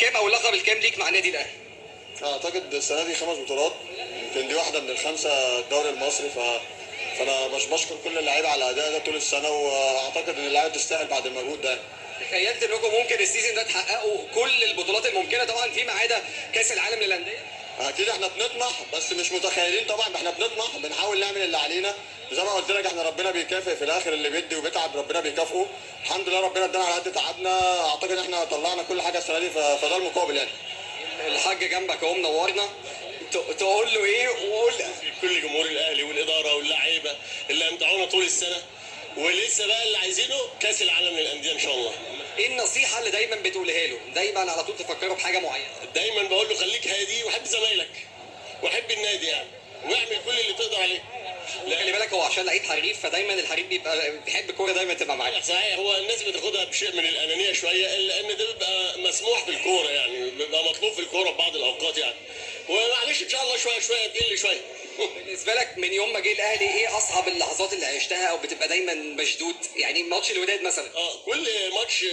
الكام او اللقب الكام ليك مع النادي الاهلي؟ اعتقد السنة دي 5 بطولات، يمكن دي واحدة من الخمسة الدوري المصري. فانا مش بشكر كل اللعيبة على الاداء ده طول السنه، واعتقد ان اللعيبة تستاهل بعد المجهود ده. تخيلت انكم ممكن ال season ده تحققوا كل البطولات الممكنة طبعا فيما عدا كاس العالم للاندية؟ اكيد احنا بنطمح، بس مش متخيلين طبعا. احنا بنطمح، بنحاول نعمل اللي علينا. زي ما قلت لك احنا ربنا بيكافئ في الاخر، اللي بيدي وبيتعب ربنا بيكافئه. الحمد لله ربنا ادانا على قد تعبنا. اعتقد احنا طلعنا كل حاجة السنة دي، فده المقابل يعني. الحاج جنبك اهو منورنا، تقول له ايه؟ وقول كل جمهور الاهلي والادارة واللعيبة اللي امتعونا طول السنة، ولسه بقى اللي عايزينه كاس العالم للاندية ان شاء الله. ايه النصيحة اللي دايما بتقولها له؟ دايما على طول تفكره بحاجة معينة. دايما بقول له خليك هادي وحب زمايلك وحب النادي يعني، واعمل كل اللي تقدر عليه. لا خلي بالك، هو عشان لعيب حريف فدايما الحريف بيبقى بيحب الكورة دايما تبقى معاه. صحيح، هو الناس بتاخدها بشيء من الانانية شوية، الا ان ده بيبقى مسموح في الكورة يعني، بيبقى مطلوب في الكورة في بعض الاوقات يعني. ومعلش ان شاء الله شوية شوية تقل شوية. بالنسبة لك من يوم ما جه الاهلي ايه اصعب اللحظات اللي عشتها او بتبقى دايما مشدود؟ يعني ماتش الوداد مثلا. كل ماتش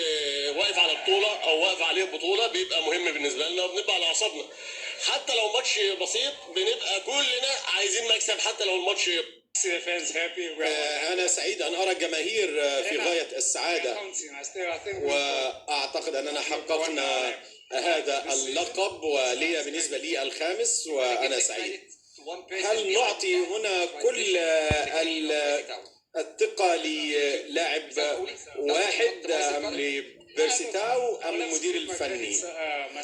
واقف على بطوله او واقف عليه بطوله بيبقى مهم بالنسبة لنا، وبنبقى على اعصابنا. حتى لو ماتش بسيط بنبقى كلنا عايزين مكسب، حتى لو الماتش. أنا سعيد أن أرى الجماهير في غاية السعادة، وأعتقد أننا حققنا هذا اللقب، ولي بالنسبة لي الخامس، وأنا سعيد. هل نعطي هنا كل الثقة للاعب واحد أم لبيرسي تاو أم المدير الفني؟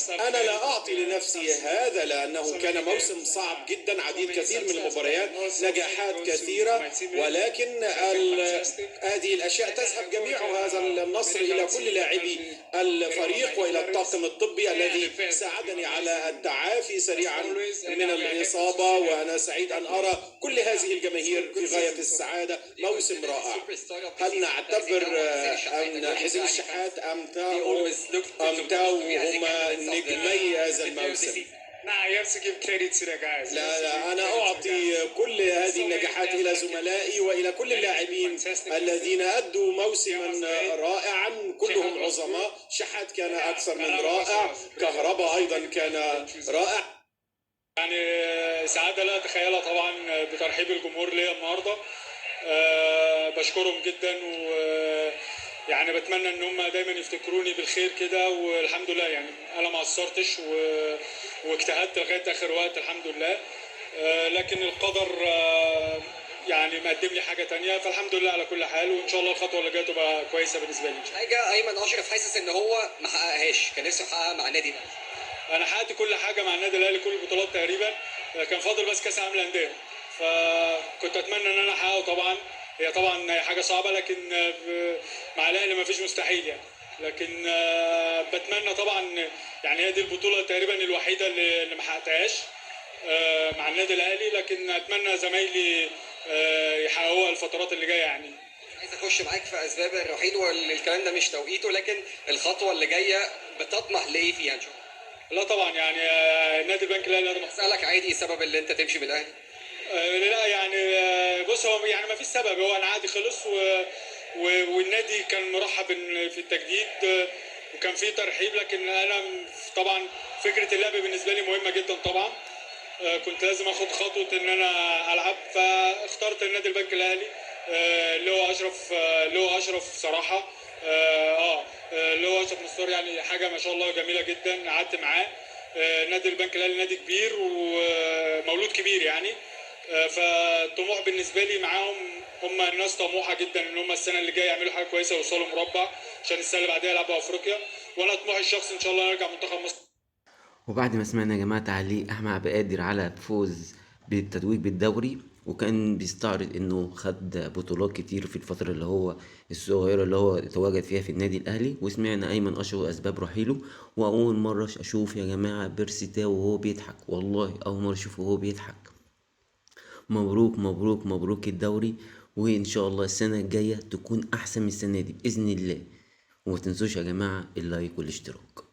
أنا لا أعطي لنفسي هذا، لأنه كان موسم صعب جدا، عديد كثير من المباريات، نجاحات كثيرة، ولكن هذه الأشياء تذهب جميع هذا النصر إلى كل لاعبي الفريق وإلى الطاقم الطبي الذي ساعدني على التعافي سريعا من الإصابة. وأنا سعيد أن أرى كل هذه الجماهير في غاية السعادة. موسم رائع. هل نعتبر أن حسين الشحات أم تاو هما نجمي هذا الموسم؟ لا لا، أنا أعطي كل هذه النجاحات إلى زملائي وإلى كل اللاعبين الذين أدوا موسما رائعا، كلهم عظماء. شحات كان أكثر من رائع، كهربا أيضا كان رائع. يعني سعادة لا أتخيلها طبعا بترحيب الجمهور ليا النهارده. بشكرهم جدا، و يعني بتمنى ان هم دايما يفتكروني بالخير كده، والحمد لله يعني انا ما قصرتش واجتهدت لغاية اخر وقت الحمد لله. لكن القدر يعني مقدم لي حاجة تانية، فالحمد لله على كل حال، وان شاء الله الخطوة اللي جاية تبقى كويسة بالنسبة لي. حاجة ايمن اشرف حاسس ان هو ما حققهاش، كان نفسه يحققها مع النادي الاهلي. انا حققت كل حاجة مع النادي الاهلي، كل البطولات تقريبا، كان فاضل بس كاس العالم للاندية، فكنت اتمنى ان انا احققه. طبعا هي طبعا حاجة صعبة، لكن مع الاهلي ما فيش مستحيل يعني. لكن بتمنى طبعا، يعني هي دي البطولة تقريبا الوحيدة اللي ما حققتهاش مع النادي الاهلي، لكن اتمنى زمايلي يحققوها الفترات اللي جاية يعني. عايز اخش معاك في اسباب الرحيل والكلام ده مش توقيته، لكن الخطوة اللي جاية بتطمح لايه فيها ان شاء الله؟ لا طبعا يعني نادي البنك الاهلي. اسالك عادي السبب اللي انت تمشي من الاهلي؟ لا يعني بص، هو يعني ما فيش سبب، هو انا عادي خلص والنادي كان مرحب في التجديد وكان في ترحيب، لكن انا طبعا فكرة اللعب بالنسبة لي مهمة جدا طبعا. كنت لازم اخد خطوة ان انا العب، فاخترت النادي البنك الاهلي اللي هو اشرف، اللي هو اشرف صراحة اللي هو اشرف نصار، يعني حاجة ما شاء الله جميلة جدا. قعدت معاه. نادي البنك الاهلي نادي كبير ومولود كبير يعني، فالطموح بالنسبة لي معاهم، هم الناس طموحه جدا ان هم السنة اللي جاية يعملوا حاجة كويسة ويوصلوا مربع عشان السنة اللي بعدها يلعبوا افريقيا، وانا طموحي الشخصي ان شاء الله ارجع منتخب مصر. وبعد ما سمعنا يا جماعة تعليق احمد عبد القادر على فوز بالتتويج بالدوري، وكان بيستعرض انه خد بطولات كتير في الفترة اللي هو الصغيرة اللي هو تواجد فيها في النادي الاهلي، وسمعنا ايمن اشرف اسباب رحيله. واول مرة اشوف يا جماعة بيرسي تاو وهو بيضحك، والله اول مرة اشوفه وهو بيضحك. مبروك مبروك مبروك الدوري، وان شاء الله السنة الجاية تكون احسن من السنة دي باذن الله. وما تنسوش يا جماعة ال like والاشتراك.